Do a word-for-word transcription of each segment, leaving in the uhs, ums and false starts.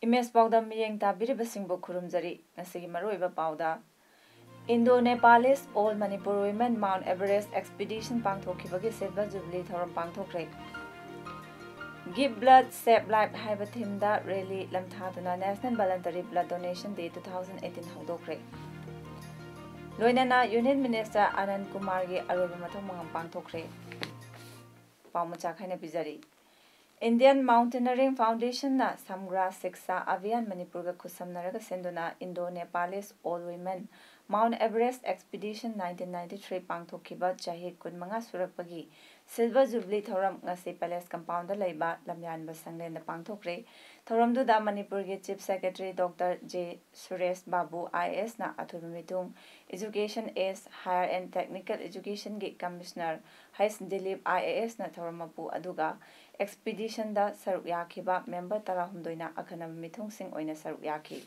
Image ꯄꯥꯎꯗꯝ ꯃꯤꯠꯌꯦꯡ ꯇꯥꯕꯤꯔꯤꯕꯁꯤꯡꯕꯨ ꯈꯨꯔꯨꯝꯖꯔꯤ꯫ ꯉꯁꯤꯒꯤ ꯃꯔꯨꯑꯣꯏꯕ ꯄꯥꯎꯗ, Indo Nepalese All Manipur Women Mount Everest Expedition ꯄꯥꯡꯊꯣꯛꯈꯤꯕꯒꯤ Silver Jubilee ꯊꯧꯔꯝ ꯄꯥꯡꯊꯣꯛꯈ꯭ꯔꯦ꯫ Give Blood, Save Life ꯍꯥꯏꯕ ꯊꯤꯝꯗ ꯔꯦꯂꯤ ꯂꯝꯊꯥꯗꯨꯅ National Voluntary Blood Donation Day two thousand eighteen ꯍꯧꯗꯣꯛꯈ꯭ꯔꯦ꯫ ꯂꯣꯏꯅꯅ Union Minister ꯑꯅꯟ ꯀꯨꯃꯥꯔꯒꯤ ꯑꯔꯣꯏꯕ ꯃꯊꯧ ꯃꯉꯝ ꯄꯥꯡꯊꯣꯛꯈ꯭ꯔꯦ꯫ ꯄꯥꯎ ꯃꯆꯥ ꯈꯥꯏꯅ ꯄꯤꯖꯔꯤ꯫ Indian Mountaineering Foundationꯅ Samgra Shiksha Abhiyan ꯃꯅꯤꯄꯨꯔꯒ ꯈꯨꯠꯁꯝꯅꯔꯒ ꯁꯤꯟꯗꯨꯅ Indo Nepalese All Women Mount Everest Expedition nineteen ninety-three ꯄꯥꯡꯊꯣꯛꯈꯤꯕ ꯆꯍꯤ ꯀꯨꯟꯃꯉꯥ ꯁꯨꯔꯛꯄꯒꯤ Silver Jubilee ꯊꯧꯔꯝ ꯉꯁꯤ Palace Compoundꯗ ꯂꯩꯕ ꯂꯝꯌꯥꯟꯕ ꯁꯪꯂꯦꯟꯗ ꯄꯥꯡꯊꯣꯛꯈ꯭ꯔꯦ꯫ ꯊꯧꯔꯝꯗꯨꯗ ꯃꯅꯤꯄꯨꯔꯒꯤ Chief Secretary Doctor J Suresh ꯕꯥꯕꯨ, IASꯅ ꯑꯊꯣꯏꯕ ꯃꯤꯊꯨꯡ, Education S, Higher and Technical Educationꯒꯤ Commissioner H Dilip, IASꯅ ꯊꯧꯔꯝ ꯃꯄꯨ, ꯑꯗꯨꯒ Expeditionꯗ ꯁꯔꯨꯛ ꯌꯥꯈꯤꯕ member ꯇꯔꯥꯍꯨꯝꯗꯣꯏꯅ ꯑꯈꯟꯅꯕ ꯃꯤꯊꯨꯡꯁꯤꯡ ꯑꯣꯏꯅ ꯁꯔꯨꯛ ꯌꯥꯈꯤ꯫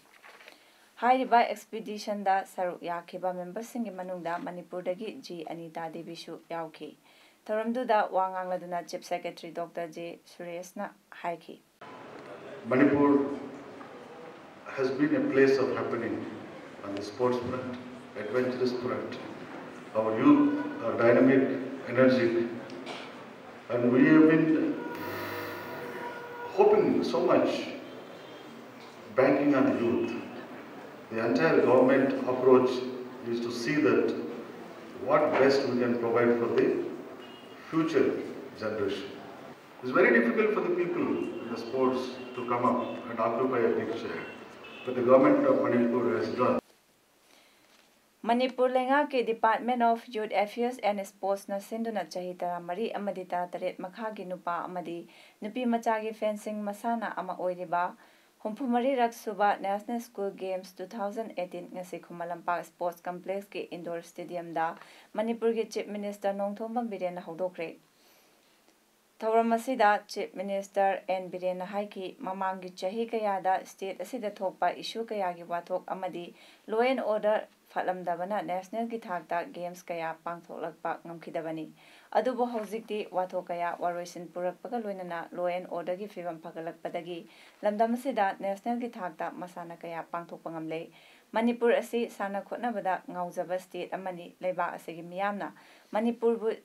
ꯍꯥꯏꯔꯤꯕ Expeditionꯗ ꯁꯔꯨꯛ ꯌꯥꯈꯤꯕ memberꯁꯤꯡꯒꯤ ꯃꯅꯨꯡꯗ ꯃꯅꯤꯄꯨꯔꯗꯒꯤ G ꯑꯅꯤꯇꯥ ꯗꯦꯕꯤꯁꯨ ꯌꯥꯎꯈꯤ꯫ ꯊꯧꯔꯝꯗꯨꯗ ꯋꯥ ꯉꯥꯡꯂꯗꯨꯅ Chief Secretary Doctor J ꯁꯨꯔꯦꯁꯅ ꯍꯥꯏꯈꯤ꯫ Manipur has been a place of happening on the sports front, adventurous front. Our youth are dynamic, energetic, and we have been hoping so much, banking on youth. The entire government approach is to see that what best we can provide for the future generation. It's very difficult for the people in the sports to come up and occupy a big chair. But the government of Manipur has done. Manipur ꯂꯩꯉꯥꯛꯀꯤ Department of Youth Affairs and Sportsꯅ ꯁꯤꯟꯗꯨꯅ ꯆꯍꯤ ꯇꯔꯥꯃꯔꯤ ꯑꯃꯗꯤ ꯇꯔꯥꯇꯔꯦꯠ ꯃꯈꯥꯒꯤ ꯅꯨꯄꯥ ꯑꯃꯗꯤ ꯅꯨꯄꯤ ꯃꯆꯥꯒꯤ fencing ꯃꯁꯥꯟꯅ ꯑꯃ ꯑꯣꯏꯔꯤꯕ ꯍꯨꯝꯐꯨꯃꯔꯤꯔꯛ ꯁꯨꯕ National School Games two thousand eighteen ꯉꯁꯤ ꯈꯨꯃꯟ ꯂꯝꯄꯥꯛ Sports Complexꯀꯤ Indoor Stadiumꯗ ꯃꯅꯤꯄꯨꯔꯒꯤ Chief Minister ꯅꯣꯡꯊꯣꯝꯕꯝ ꯕꯤꯔꯦꯟꯅ ꯍꯧꯗꯣꯛꯈ꯭ꯔꯦ꯫ ꯊꯧꯔꯝ ꯑꯁꯤꯗ Chief Minister ꯑꯦꯟ ꯕꯤꯔꯦꯟꯅ ꯍꯥꯏꯈꯤ, ꯃꯃꯥꯡꯒꯤ ꯆꯍꯤ ꯀꯌꯥꯗ state ꯑꯁꯤꯗ ꯊꯣꯛꯄ issue ꯀꯌꯥꯒꯤ ꯋꯥꯊꯣꯛ ꯑꯃꯗꯤ law and order ꯐꯠꯂꯝꯗꯕꯅ nationalꯒꯤ ꯊꯥꯛꯇ games ꯀꯌꯥ ꯄꯥꯡꯊꯣꯛꯂꯛꯄ ꯉꯝꯈꯤꯗꯕꯅꯤ꯫ ꯑꯗꯨꯕꯨ ꯍꯧꯖꯤꯛꯇꯤ ꯋꯥꯊꯣꯛ ꯀꯌꯥ ꯋꯥꯔꯣꯏꯁꯤꯟ ꯄꯨꯔꯛꯄꯒ ꯂꯣꯏꯅꯅ law and orderꯒꯤ ꯐꯤꯕꯝ ꯐꯒꯠꯂꯛꯄꯗꯒꯤ ꯂꯝꯗꯝ ꯑꯁꯤꯗ nationalꯒꯤ ꯊꯥꯛꯇ ꯃꯁꯥꯟꯅ ꯀꯌꯥ ꯄꯥꯡꯊꯣꯛꯄ ꯉꯝꯂꯦ꯫ ꯃꯅꯤꯄꯨꯔ ꯑꯁꯤ ꯁꯥꯟꯅ ꯈꯣꯠꯅꯕꯗ ꯉꯥꯎꯖꯕ state ꯑꯃꯅꯤ꯫ ꯂꯩꯕꯥꯛ ꯑꯁꯤꯒꯤ ꯃꯤꯌꯥꯝꯅ ꯃꯅꯤꯄꯨꯔꯕꯨ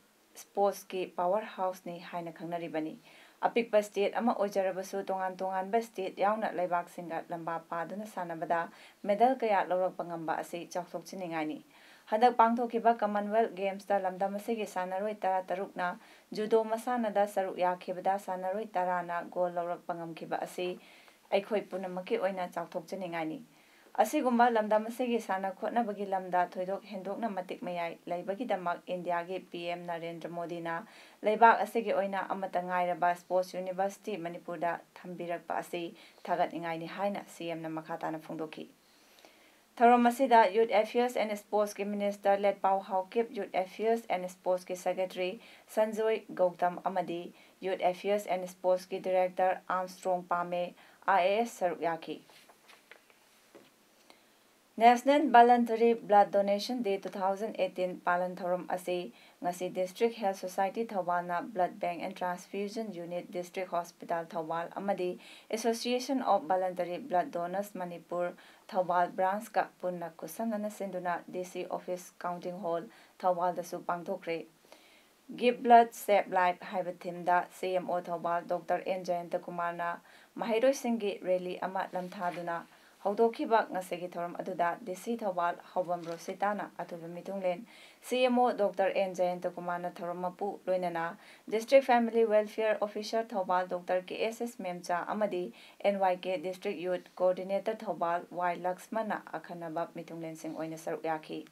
sportsꯀꯤ power houseꯅꯤ ꯍꯥꯏꯅ ꯈꯪꯅꯔꯤꯕꯅꯤ꯫ ꯑꯄꯤꯛꯄ state ꯑꯃ ꯑꯣꯏꯖꯔꯕꯁꯨ ꯇꯣꯉꯥꯟ ꯇꯣꯉꯥꯟꯕ state ꯌꯥꯎꯅ ꯂꯩꯕꯥꯛꯁꯤꯡꯒ ꯂꯝꯕꯥ ꯄꯥꯗꯨꯅ ꯁꯥꯟꯅꯕꯗ medal ꯀꯌꯥ ꯂꯧꯔꯛꯄ ꯉꯝꯕ ꯑꯁꯤ ꯆꯥꯎꯊꯣꯛꯆꯅꯤꯡꯉꯥꯏꯅꯤ꯫ ꯍꯟꯗꯛ ꯄꯥꯡꯊꯣꯛꯈꯤꯕ Commonwealth Gamesꯇ ꯂꯝꯗꯝ ꯑꯁꯤꯒꯤ ꯁꯥꯟꯅꯔꯣꯏ ꯇꯔꯥꯇꯔꯨꯛꯅ judo ꯃꯁꯥꯟꯅꯗ ꯁꯔꯨꯛ ꯌꯥꯈꯤꯕꯗ ꯁꯥꯟꯅꯔꯣꯏ ꯇꯔꯥꯅ gold ꯂꯧꯔꯛꯄ ꯉꯝꯈꯤꯕ ꯑꯁꯤ ꯑꯩꯈꯣꯏ ꯄꯨꯝꯅꯃꯛꯀꯤ ꯑꯣꯏꯅ ꯆꯥꯎꯊꯣꯛꯆꯅꯤꯡꯉꯥꯏꯅꯤ꯫ ꯑꯁꯤꯒꯨꯝꯕ ꯂꯝꯗꯝ ꯑꯁꯤꯒꯤ ꯁꯥꯟꯅ ꯈꯣꯠꯅꯕꯒꯤ ꯂꯝꯗ ꯊꯣꯏꯗꯣꯛ ꯍꯦꯟꯗꯣꯛꯅ ꯃꯇꯤꯛ ꯃꯌꯥꯏ ꯂꯩꯕꯒꯤꯗꯃꯛ ꯏꯟꯗꯤꯌꯥꯒꯤ P M ꯅꯔꯦꯟꯗ꯭ꯔ ꯃꯣꯗꯤꯅ ꯂꯩꯕꯥꯛ ꯑꯁꯤꯒꯤ ꯑꯣꯏꯅ ꯑꯃꯠꯇ ꯉꯥꯏꯔꯕ Sports University ꯃꯅꯤꯄꯨꯔꯗ ꯊꯝꯕꯤꯔꯛꯄ ꯑꯁꯤ ꯊꯥꯒꯠꯅꯤꯡꯉꯥꯏꯅꯤ ꯍꯥꯏꯅ C M ꯅ ꯃꯈꯥ ꯇꯥꯅ ꯐꯣꯡꯗꯣꯛꯈꯤ꯫ ꯊꯧꯔꯝ ꯑꯁꯤꯗ Youth Affairs and Sportsꯀꯤ Minister ꯂꯦꯠꯄꯥꯎ Haokip, Youth Affairs and Sportsꯀꯤ Secretary Sanjoy Gautam ꯑꯃꯗꯤ Youth Affairs and Sportsꯀꯤ Director ꯑꯥꯝꯁꯇ꯭ꯔꯣꯡ ꯄꯥꯃꯦ, I A S ꯁꯔꯨꯛ ꯌꯥꯈꯤ꯫ National Voluntary Blood Donation Day two thousand eighteen ꯄꯥꯂꯟ ꯊꯧꯔꯝ ꯑꯁꯤ ꯉꯁꯤ District Health Society ꯊꯧꯕꯥꯜꯅ Blood Bank and Transfusion Unit, District Hospital Thoubal ꯑꯃꯗꯤ Association of Voluntary Blood Donors Manipur Thoubal branchꯀ ꯄꯨꯟꯅ ꯈꯨꯠꯁꯝꯅꯅ ꯁꯤꯟꯗꯨꯅ D C Office Counting Hall ꯊꯧꯕꯥꯜꯗꯁꯨ ꯄꯥꯡꯊꯣꯛꯈ꯭ꯔꯦ꯫ Give Blood, Save Life ꯍꯥꯏꯕ themeꯗ C M O Thoubal doctor N ꯖꯌꯟꯇꯀꯨꯃꯥꯔꯅ ꯃꯍꯩꯔꯣꯏꯁꯤꯡꯒꯤ rally ꯑꯃ ꯂꯝꯊꯥꯗꯨꯅ ꯍꯧꯗꯣꯛꯈꯤꯕ ꯉꯁꯤꯒꯤ ꯊꯧꯔꯝ ꯑꯗꯨꯗ D C ꯊꯧꯕꯥꯜ ꯍꯥꯎꯕꯝ ꯔꯣꯁꯤꯇꯥꯅ ꯑꯊꯣꯏꯕ ꯃꯤꯊꯨꯡꯂꯦꯟ, C M O doctor N ꯖꯌꯟꯇꯀꯨꯃꯥꯔꯅ ꯊꯧꯔꯝ ꯃꯄꯨ ꯂꯣꯏꯅꯅ District Family Welfare Officer Thoubal doctor K S S Memcha ꯑꯃꯗꯤ N Y K District Youth Coordinator Thoubal ꯋꯥꯏ ꯂꯛꯁꯃꯟꯅ ꯑꯈꯟꯅꯕ ꯃꯤꯊꯨꯡꯂꯦꯟꯁꯤꯡ ꯑꯣꯏꯅ ꯁꯔꯨꯛ ꯌꯥꯈꯤ꯫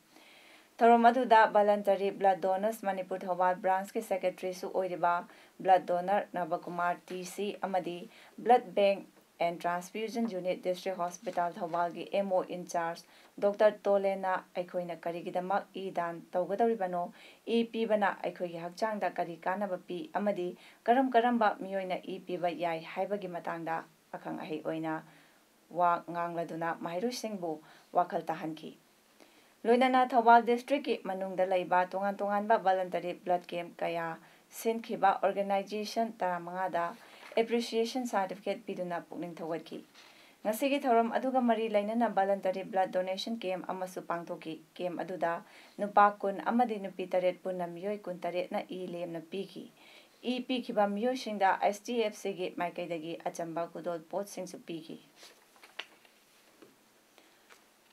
ꯊꯧꯔꯝ ꯑꯗꯨꯗ Voluntary Blood Donors Manipur Thoubal branchꯀꯤ secretaryꯁꯨ ꯑꯣꯏꯔꯤꯕ blood donor ꯅꯕꯀꯨꯃꯥꯔ T C ꯑꯃꯗꯤ blood bank and Transfusion Unit, District Hospital, ꯊꯧꯕꯥꯜꯒꯤ M O in charge Doctor ꯇꯣꯂꯦꯟꯅ ꯑꯩꯈꯣꯏꯅ ꯀꯔꯤꯒꯤꯗꯃꯛ ꯏ ꯗꯥꯟ ꯇꯧꯒꯗꯧꯔꯤꯕꯅꯣ, ꯏ ꯄꯤꯕꯅ ꯑꯩꯈꯣꯏꯒꯤ ꯍꯛꯆꯥꯡꯗ ꯀꯔꯤ ꯀꯥꯟꯅꯕ ꯄꯤ ꯑꯃꯗꯤ ꯀꯔꯝ ꯀꯔꯝꯕ ꯃꯤꯑꯣꯏꯅ ꯏ ꯄꯤꯕ ꯌꯥꯏ ꯍꯥꯏꯕꯒꯤ ꯃꯇꯥꯡꯗ ꯑꯈꯪ ꯑꯍꯩ ꯑꯣꯏꯅ ꯋꯥ ꯉꯥꯡꯂꯗꯨꯅ ꯃꯍꯩꯔꯣꯏꯁꯤꯡꯕꯨ ꯋꯥꯈꯜ ꯇꯥꯍꯟꯈꯤ꯫ ꯂꯣꯏꯅꯅ ꯊꯧꯕꯥꯜ districtꯀꯤ ꯃꯅꯨꯡꯗ ꯂꯩꯕ ꯇꯣꯉꯥꯟ ꯇꯣꯉꯥꯟꯕ voluntary blood camp ꯀꯌꯥ ꯁꯤꯟꯈꯤꯕ organization ꯇꯔꯥꯃꯉꯥꯗ appreciation certificate ꯄꯤꯗꯨꯅ ꯄꯨꯛꯅꯤꯡ ꯊꯧꯒꯠꯈꯤ꯫ ꯉꯁꯤꯒꯤ ꯊꯧꯔꯝ ꯑꯗꯨꯒ ꯃꯔꯤ ꯂꯩꯅꯅ voluntary blood donation camp ꯑꯃꯁꯨ ꯄꯥꯡꯊꯣꯛꯈꯤ꯫ Camp ꯑꯗꯨꯗ ꯅꯨꯄꯥ ꯀꯨꯟ ꯑꯃꯗꯤ ꯅꯨꯄꯤ ꯇꯔꯦꯠ ꯄꯨꯟꯅ ꯃꯤꯑꯣꯏ ꯀꯨꯟꯇꯔꯦꯠꯅ ꯏ ꯂꯦꯝꯅ ꯄꯤꯈꯤ꯫ ꯏ ꯄꯤꯈꯤꯕ ꯃꯤꯑꯣꯏꯁꯤꯡꯗ HDFCꯒꯤ ꯃꯥꯏꯀꯩꯗꯒꯤ ꯑꯆꯝꯕ ꯈꯨꯗꯣꯜ ꯄꯣꯠꯁꯤꯡꯁꯨ ꯄꯤꯈꯤ꯫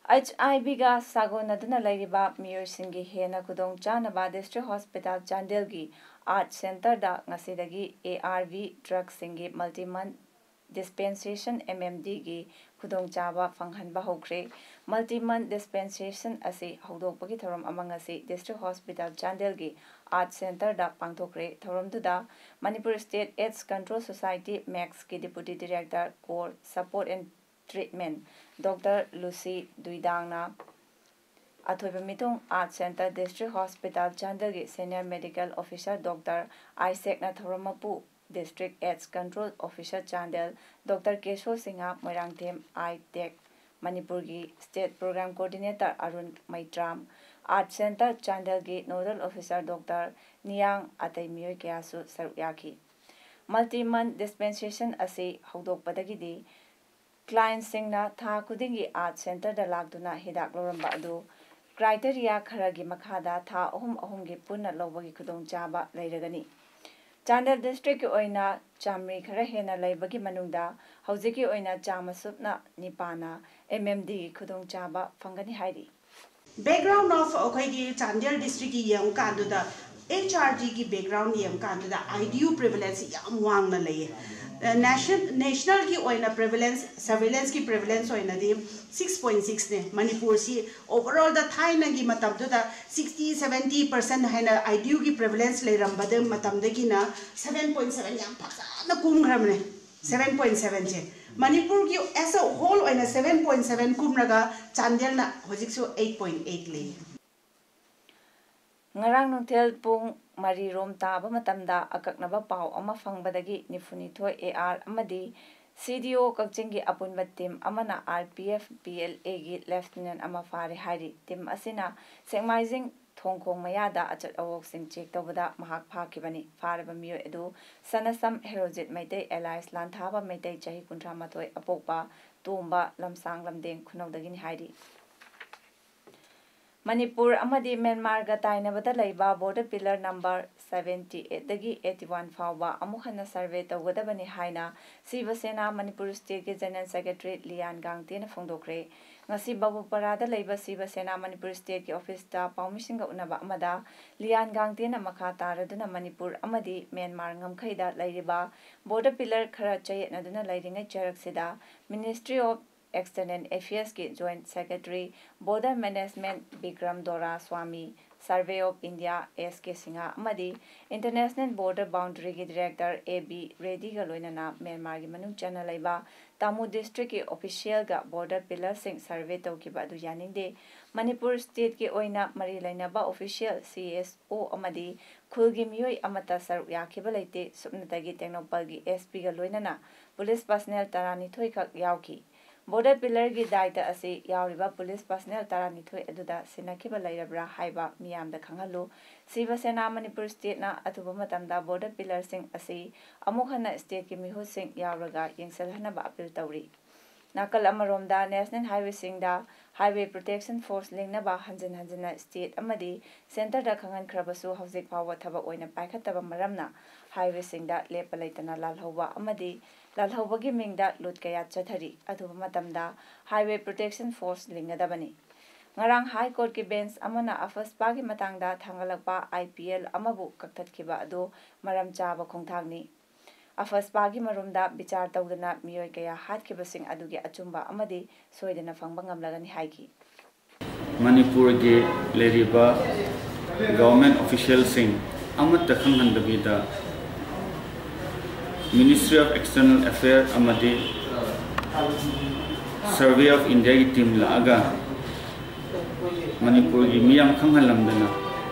HIVꯒ ꯁꯥꯒꯣꯟꯅꯗꯨꯅ ꯂꯩꯔꯤꯕ ꯃꯤꯑꯣꯏꯁꯤꯡꯒꯤ ꯍꯦꯟꯅ ꯈꯨꯗꯣꯡ ꯆꯥꯅꯕ District Hospital ꯆꯥꯟꯗꯦꯜꯒꯤ Art Centreꯗ ꯉꯁꯤꯗꯒꯤ ARV drugꯁꯤꯡꯒꯤ multi month dispensation, MMDꯒꯤ ꯈꯨꯗꯣꯡꯆꯥꯕ ꯐꯪꯍꯟꯕ ꯍꯧꯈ꯭ꯔꯦ꯫ Multi month dispensation ꯑꯁꯤ ꯍꯧꯗꯣꯛꯄꯒꯤ ꯊꯧꯔꯝ ꯑꯃ ꯉꯁꯤ District Hospital ꯆꯥꯟꯗꯦꯜꯒꯤ Art Centreꯗ ꯄꯥꯡꯊꯣꯛꯈ꯭ꯔꯦ꯫ ꯊꯧꯔꯝꯗꯨꯗ Manipur State AIDS Control Society, MACSꯀꯤ Deputy Director, Core Support and Treatment, Doctor Lucy ꯗꯨꯏꯗꯥꯡꯅ ꯑꯊꯣꯏꯕ ꯃꯤꯇꯨꯡ Art Centre District Hospital ꯆꯥꯟꯗꯦꯜꯒꯤ Senior Medical Officer Doctor ꯑꯥꯏꯁꯦꯛꯅ ꯊꯧꯔꯝ ꯃꯄꯨ District AIDS Control Officer Chandel Doctor ꯀꯦꯁꯣ Singh, Moirangthem ꯑꯥꯏ ꯇꯦꯛ ꯃꯅꯤꯄꯨꯔꯒꯤ State Program Coordinator Arun ꯃꯩꯇ꯭ꯔꯥꯝ, Art Centre ꯆꯥꯟꯗꯦꯜꯒꯤ Nodal Officer Doctor ꯅꯤꯌꯥꯡ ꯑꯇꯩ ꯃꯤꯑꯣꯏ ꯀꯌꯥꯁꯨ ꯁꯔꯨꯛ ꯌꯥꯈꯤ꯫ Multi month dispensation ꯑꯁꯤ ꯍꯧꯗꯣꯛꯄꯗꯒꯤꯗꯤ clientꯁꯤꯡꯅ ꯊꯥ ꯈꯨꯗꯤꯡꯒꯤ Art Centreꯗ ꯂꯥꯛꯇꯨꯅ ꯍꯤꯗꯥꯛ ꯂꯧꯔꯝꯕ ꯑꯗꯨ criteria ꯈꯔꯒꯤ ꯃꯈꯥꯗ ꯊꯥ ꯑꯍꯨꯝ ꯑꯍꯨꯝꯒꯤ ꯄꯨꯟꯅ ꯂꯧꯕꯒꯤ ꯈꯨꯗꯣꯡꯆꯥꯕ ꯂꯩꯔꯒꯅꯤ꯫ ꯆꯥꯟꯗꯦꯜ districtꯀꯤ ꯑꯣꯏꯅ ꯆꯥꯃꯔꯤ ꯈꯔ ꯍꯦꯟꯅ ꯂꯩꯕꯒꯤ ꯃꯅꯨꯡꯗ ꯍꯧꯖꯤꯛꯀꯤ ꯑꯣꯏꯅ ꯆꯥꯃ ꯁꯨꯞꯅ ꯅꯤꯄꯥꯟꯅ MMDꯒꯤ ꯈꯨꯗꯣꯡꯆꯥꯕ ꯐꯪꯒꯅꯤ ꯍꯥꯏꯔꯤ꯫ Background of ꯑꯩꯈꯣꯏꯒꯤ ꯆꯥꯟꯗꯦꯜ districtꯀꯤ ꯌꯦꯡꯉꯀꯥꯟꯗꯨꯗ, HRGꯒꯤ background ꯌꯦꯡꯉꯀꯥꯟꯗꯨꯗ IDU prevalence ꯌꯥꯝ ꯋꯥꯡꯅ ꯂꯩꯌꯦ꯫ Nation nationalꯒꯤ ꯑꯣꯏꯅ prevalence, surveillancekꯤ prevalence ꯑꯣꯏꯅꯗꯤ six point sixꯅꯦ꯫ ꯃꯅꯤꯄꯨꯔꯁꯤ overallꯗ ꯊꯥꯏꯅꯒꯤ ꯃꯇꯝꯗꯨꯗ sixty seventy percent ꯍꯥꯏꯅ IDUꯒꯤ prevalence ꯂꯩꯔꯝꯕꯗ ꯃꯇꯝꯗꯒꯤꯅ seven point seven ꯌꯥꯝ ꯐꯖꯅ ꯀꯨꯝꯈ꯭ꯔꯕꯅꯦ꯫ Seven point sevenꯁꯦ ꯃꯅꯤꯄꯨꯔꯒꯤ as a whole ꯑꯣꯏꯅ seven point seven ꯀꯨꯝꯔꯒ ꯆꯥꯟꯗꯦꯜꯅ ꯍꯧꯖꯤꯛꯁꯨ eight point eight ꯂꯩ꯫ ꯉꯔꯥꯡ ꯅꯨꯡꯊꯤꯜ ꯄꯨꯡ ꯃꯔꯤ ꯔꯣꯝ ꯇꯥꯕ ꯃꯇꯝꯗ ꯑꯀꯛꯅꯕ ꯄꯥꯎ ꯑꯃ ꯐꯪꯕꯗꯒꯤ ꯅꯤꯐꯨꯅꯤꯊꯣꯏ ꯑꯦ ꯑꯥꯔ ꯑꯃꯗꯤ ꯁꯤ ꯗꯤ ꯑꯣ ꯀꯛꯆꯤꯡꯒꯤ ꯑꯄꯨꯟꯕ ꯇꯤꯝ ꯑꯃꯅ R P F P L ꯑꯦꯒꯤ ꯂꯦꯐꯇꯤꯅꯦꯟ ꯑꯃ ꯐꯥꯔꯦ ꯍꯥꯏꯔꯤ꯫ ꯇꯤꯝ ꯑꯁꯤꯅ ꯁꯦꯛꯃꯥꯏꯖꯤꯡ ꯊꯣꯡꯈꯣꯡ ꯃꯌꯥꯗ ꯑꯆꯠ ꯑꯋꯣꯛꯁꯤꯡ ꯆꯦꯛ ꯇꯧꯕꯗ ꯃꯍꯥꯛ ꯐꯥꯈꯤꯕꯅꯤ꯫ ꯐꯥꯔꯕ ꯃꯤꯑꯣꯏ ꯑꯗꯨ ꯁꯅꯁꯝ ꯍꯦꯔꯣꯖꯤꯠ ꯃꯩꯇꯩ alias ꯂꯥꯟꯊꯥꯕ ꯃꯩꯇꯩ, ꯆꯍꯤ ꯀꯨꯟꯊ꯭ꯔꯥ ꯃꯥꯊꯣꯏ, ꯑꯄꯣꯛꯄ ꯇꯣꯝꯕ, ꯂꯝꯁꯥꯡ ꯂꯝꯗꯦꯡ ꯈꯨꯅꯧꯗꯒꯤꯅꯤ ꯍꯥꯏꯔꯤ꯫ ꯃꯅꯤꯄꯨꯔ ꯑꯃꯗꯤ ꯃ꯭ꯌꯥꯟꯃꯥꯔꯒ ꯇꯥꯏꯅꯕꯗ ꯂꯩꯕ border pillar number seventy eight ꯗꯒꯤ eighty one ꯐꯥꯎꯕ ꯑꯃꯨꯛ ꯍꯟꯅ survey ꯇꯧꯒꯗꯕꯅꯤ ꯍꯥꯏꯅ ꯁꯤꯕ ꯁꯦꯅꯥ ꯃꯅꯤꯄꯨꯔ stateꯀꯤ general secretary ꯂꯤꯌꯥꯟ ꯒꯥꯡꯇꯦꯅ ꯐꯣꯡꯗꯣꯛꯈ꯭ꯔꯦ꯫ ꯉꯁꯤ ꯕꯕꯨꯄꯔꯥꯗ ꯂꯩꯕ ꯁꯤꯕ ꯁꯦꯅꯥ ꯃꯅꯤꯄꯨꯔ stateꯀꯤ officeꯇ ꯄꯥꯎꯃꯤꯁꯤꯡꯒ ꯎꯅꯕ ꯑꯃꯗ ꯂꯤꯌꯥꯟ ꯒꯥꯡꯇꯦꯅ ꯃꯈꯥ ꯇꯥꯔꯗꯨꯅ ꯃꯅꯤꯄꯨꯔ ꯑꯃꯗꯤ ꯃ꯭ꯌꯥꯟꯃꯥꯔ ꯉꯝꯈꯩꯗ ꯂꯩꯔꯤꯕ border pillar ꯈꯔ ꯆꯌꯦꯠꯅꯗꯨꯅ ꯂꯩꯔꯤꯉꯩ ꯆꯔꯛꯁꯤꯗ Ministry of External Affairsꯀꯤ joint secretary border management Bikram ꯗꯣꯔꯥ swami, Survey of India ꯑꯦꯁ ꯀꯦ ꯁꯤꯡꯍ ꯑꯃꯗꯤ International Border Boundaryꯒꯤ director ꯑꯦ ꯕꯤ ꯔꯦꯗꯤꯒ ꯂꯣꯏꯅꯅ ꯃ꯭ꯌꯥꯟꯃꯥꯔꯒꯤ ꯃꯅꯨꯡ ꯆꯟꯅ ꯂꯩꯕ ꯇꯥꯃꯨ districtꯀꯤ officialꯒ border pillarꯁꯤꯡ survey ꯇꯧꯈꯤꯕ ꯑꯗꯨ ꯌꯥꯅꯤꯡꯗꯦ꯫ ꯃꯅꯤꯄꯨꯔ stateꯀꯤ ꯑꯣꯏꯅ ꯃꯔꯤ ꯂꯩꯅꯕ official, C S O ꯑꯃꯗꯤ ꯈꯨꯜꯒꯤ ꯃꯤꯑꯣꯏ ꯑꯃꯠꯇ ꯁꯔꯨꯛ ꯌꯥꯈꯤꯕ ꯂꯩꯇꯦ꯫ ꯁꯨꯞꯅꯇꯒꯤ ꯇꯦꯡꯅꯧꯄꯜꯒꯤ S Pꯒ ꯂꯣꯏꯅꯅ police personnel ꯇꯔꯥꯅꯤꯊꯣꯏ ꯈꯛ ꯌꯥꯎꯈꯤ꯫ Border pillarꯒꯤ ꯗꯥꯏꯇ ꯑꯁꯤ ꯌꯥꯎꯔꯤꯕ police personnel ꯇꯔꯥꯅꯤꯊꯣꯏ ꯑꯗꯨꯗ ꯁꯤꯟꯅꯈꯤꯕ ꯂꯩꯔꯕ꯭ꯔꯥ ꯍꯥꯏꯕ ꯃꯤꯌꯥꯝꯗ ꯈꯪꯍꯜꯂꯨ꯫ ꯁꯤꯕ ꯁꯦꯅꯥ ꯃꯅꯤꯄꯨꯔ stateꯅ ꯑꯊꯨꯕ ꯃꯇꯝꯗ border pillarꯁꯤꯡ ꯑꯁꯤ ꯑꯃꯨꯛ ꯍꯟꯅ stateꯀꯤ ꯃꯤꯍꯨꯠꯁꯤꯡ ꯌꯥꯎꯔꯒ ꯌꯦꯡꯁꯤꯜꯍꯟꯅꯕ appeal ꯇꯧꯔꯤ꯫ ꯅꯥꯀꯜ ꯑꯃꯔꯣꯝꯗ national highwayꯁꯤꯡꯗ highway protection force ꯂꯤꯡꯅꯕ ꯍꯟꯖꯤꯟ ꯍꯟꯖꯤꯟꯅ state ꯑꯃꯗꯤ centreꯗ ꯈꯪꯍꯟꯈ꯭ꯔꯕꯁꯨ ꯍꯧꯖꯤꯛ ꯐꯥꯎꯕ ꯊꯕꯛ ꯑꯣꯏꯅ ꯄꯥꯏꯈꯠꯇꯕ ꯃꯔꯝꯅ highwayꯁꯤꯡꯗ ꯂꯦꯞꯄ ꯂꯩꯇꯅ ꯂꯥꯜꯍꯧꯕ ꯑꯃꯗꯤ ꯂꯥꯜꯍꯧꯕꯒꯤ ꯃꯤꯡꯗ ꯂꯨꯠ ꯀꯌꯥ ꯆꯠꯊꯔꯤ꯫ ꯑꯊꯨꯕ ꯃꯇꯝꯗ highway protection force ꯂꯤꯡꯒꯗꯕꯅꯤ꯫ ꯉꯔꯥꯡ High Courtꯀꯤ bench ꯑꯃꯅ ꯑꯐꯁꯄꯥꯒꯤ ꯃꯇꯥꯡꯗ ꯊꯥꯡꯒꯠꯂꯛꯄ I P L ꯑꯃꯕꯨ ꯀꯛꯊꯠꯈꯤꯕ ꯑꯗꯨ ꯃꯔꯝ ꯆꯥꯕ ꯈꯣꯡꯊꯥꯡꯅꯤ꯫ ꯑꯐꯁꯄꯥꯒꯤ ꯃꯔꯨꯝꯗ ꯕꯤꯆꯥꯔ ꯇꯧꯗꯅ ꯃꯤꯑꯣꯏ ꯀꯌꯥ ꯍꯥꯠꯈꯤꯕꯁꯤꯡ ꯑꯗꯨꯒꯤ ꯑꯆꯨꯝꯕ ꯑꯃꯗꯤ ꯁꯣꯏꯗꯅ ꯐꯪꯕ ꯉꯝꯂꯒꯅꯤ ꯍꯥꯏꯈꯤ꯫ ꯃꯅꯤꯄꯨꯔꯒꯤ ꯂꯩꯔꯤꯕ government officialꯁꯤꯡ ꯑꯃꯠꯇ ꯈꯪꯍꯟꯗꯕꯤꯗ Ministry of External Affairs ꯑꯃꯗꯤ Survey of Indiaꯒꯤ team ꯂꯥꯛꯑꯒ ꯃꯅꯤꯄꯨꯔꯒꯤ ꯃꯤꯌꯥꯝ ꯈꯪꯍꯜꯂꯝꯗꯅ